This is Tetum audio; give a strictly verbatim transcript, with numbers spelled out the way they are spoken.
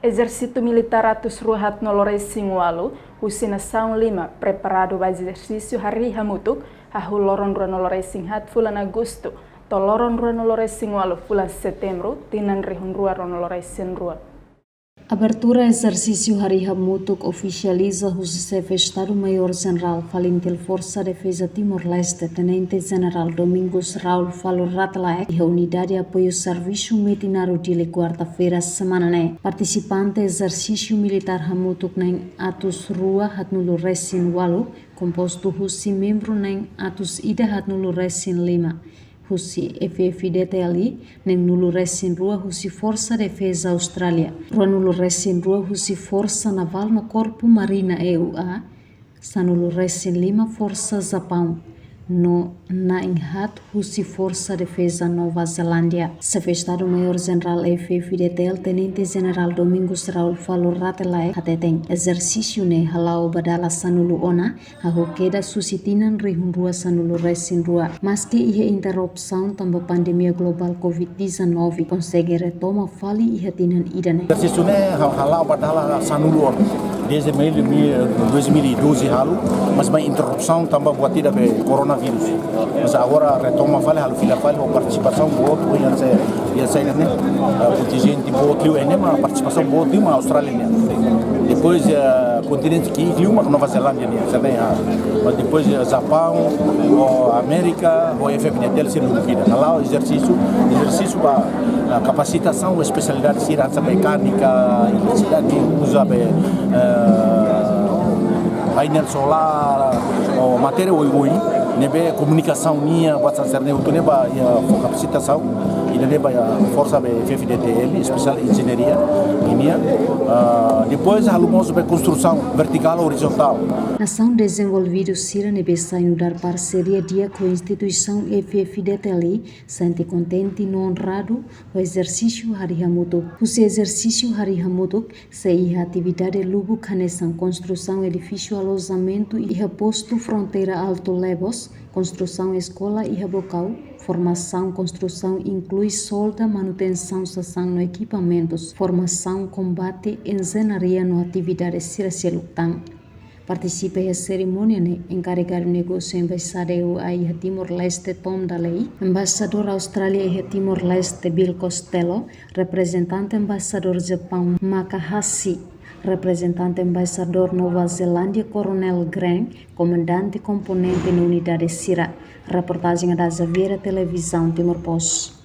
Ezérsitu Militár atus rua haat nulu resin walu husi nasaun lima preparadu ba ezersísiu harii hamutuk, hahú loron rua nulu resin haat fulan Agostu to'o loron rua nulu resin walu fulan Setembru tinan rihun rua rua nulu resin rua. Abertura ezersísiu harii hamutuk ofisializa husi Xefe Estadu Maiór Jenerál Falintil Forsa Defeza Timor-Leste, Tenente Jenerál Domingos Raul Falur Rate Laek, iha Unidade Apoiu Servisu Metinaro Dili, kuarta-feira semana ne'e. Partisipante ezersísiu militár hamutuk na'in atus rua haat nulu resin walu, kompostu husi membru na'in atus ida haat nulu resin lima husi F F D T L I, neen nulu resin rua husi Forsa Defeza Austrália, rua nulu resin rua husi Forsa Navál no Korpu Marina E U A, sanulu resin lima Forsa Japaun, no na'in haat husi Forsa Defeza Nova Zelándia. Xefe Estadu Maiór Jenerál F F D T L, Tenente Jenerál Domingos Raul Falur Rate Laek hateten, ezersísiu ne'e hala'o ba dala sanulu ona, hahú kedas husi tinan rihun rua sanulu resin rua, maske iha interrupsaun tanba pandemia globál Covid dezanove, konsege retoma fali iha tinan ida-ne'e. Ezersísiu ne'e ha-, hala'o ba dala sanulu ona. Desde mil, mil, dois mil e doze halo, mas mai interrupsaun tanba buat ida be coronavírus. Mas agora retoma fali, halo fila fali, ho partisipasaun boot, ho yang saya, yang saya ne'e, eh, kontinjente boot liu ne'e, mas partisipasaun boot liu mak Austrália nian. Depois, eh, kontinente ki'ik liu mak Nova Zelándia nian, sira-ne'e, ah. Mas depois, eh, Japaun, ho Amérika, ho F F D T L sira-ne'e dukida. Hala'o ezersísiu, ezersísiu ba, ah, kapasitasaun espesialidade sira hanesan mekanika, eletrisidade, uza be, eh, painel solár, ho matéria oioin, ne'ebé komunikasaun nian, buat sira-ne'e hotu ne'e ba iha fó kapasitasaun, ida-ne'e ba iha forsa be F F D T L, espesiál enjeñaria nian. Ah, depois halo mós be konstrusaun vertikál, orizontál. Nasaun dezenvolvidu sira ne'ebé sai nu'udar parseria di'ak ho instituisaun F F D T L I sente kontente no onradu ho ezersísiu harii hamutuk. Husi ezersísiu harii hamutuk, sei iha atividade lubuk hanesan konstrusaun edifísiu alojamentu iha postu fronteira Alto Lebos, konstrusaun eskola iha Bokau, formasaun konstrusaun inklui solda, manutensaun sasán no ekipamentus, formasaun kombate, enjeñaria no atividade sira seluk tan. Partisipa iha serimónia ne'e enkarregadu negósiu Embaixada E U A iha Timor-Leste, Tom Daley, Embaixadór Austrália iha Timor-Leste, Bill Costello, reprezentante Embaixadór Japaun, Makahashi, reprezentante Embaixadór Nova Zelándia, Coronel Grant, komandante komponente no unidade sira. Reportajen Ada Xaviera, Televizaun Timor Post.